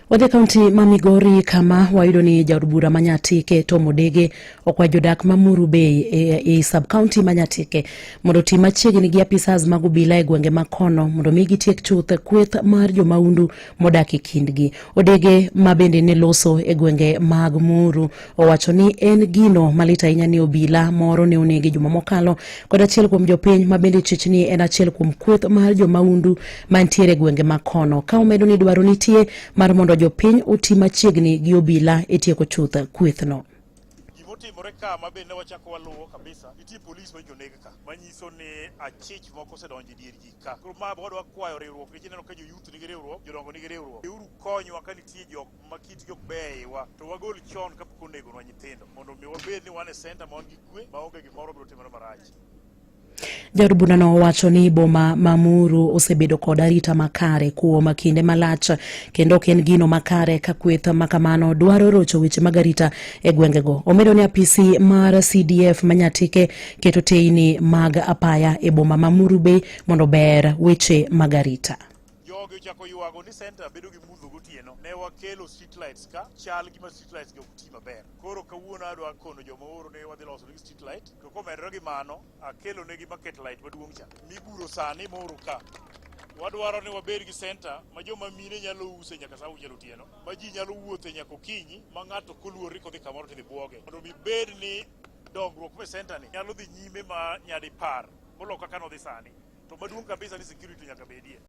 Wadhi e kaunti ma Migori kama wayudo ni jaod bura ma Nyatike Tom Odege okwayo jodak ma Muru Bay e sub county ma Nyatike mondo oti machiegni gi apisas mag obila e gwenge ma kono mondo mi gitiek chuth kweth mar jomaundu modak e kindgi. Odege ma bende ne loso e gwenge mag Muru owacho ni en gino malit ahinya ni obila moro ne onegi juma mokalo kod achiel kuom jopiny ma bende chich ni en achiel kuom kweth mar jomaundu mantiere e gwenge ma kono, ka omedo ni dwaro nitie mar mondo jopiny oti machiegni gi obila e tieko chuth kwethno. Gimotimore ka ma bende wachako waluwo kabisa, nitie polis ma joneg ka manyiso ni achich moko osedonjo e dier ji ka. Koro ma wadwa kwayo riwruok nikech ineno ka jo youth nigi riwruok, jodongo nigi riwruok. Biuru konywa ka nitie jok ma kitgi ok beyo e iwa to wagol chon kapok onegonwa nyithindo mondo mi wabed ni wan e center ma wan gi kwe maonge gimoro biro timore marach. Jaod burano owacho ni boma ma Muru osebedo kod arita makare kuom kinde malach kendo ok en gino makare ka kweth ma kamano dwaro rocho weche mag arita e gwengego. Omedo ni apisi mar CDF ma Nyatike keto teyni mag apaya e boma ma Muru Bay mondo ober weche mag arita. Jogi ochako ywago ni center bedo gi mudho gotieno. Ne wakelo street lights ka, chal gima street lights gi ok ti maber. Koro kawuono adwa kono joma ooro ni wadhi loso negi street light. To komedore gi mano, akelo negi market light maduong' cha miguro sani mooro ka. Wadwaro ni wabed gi center ma joma mine nyalo use nyaka saa 6 otieno, ma ji nyalo wuothe nyaka okinyi, ma ng'ato koluor ni kodhi kamoro tidhi buoge. Mondo mi bed ni dongruok me center ni nyalo dhi nyime ma nyadipar molo kaka nodhi sani. To maduong' kabisa ni security nyaka bedie.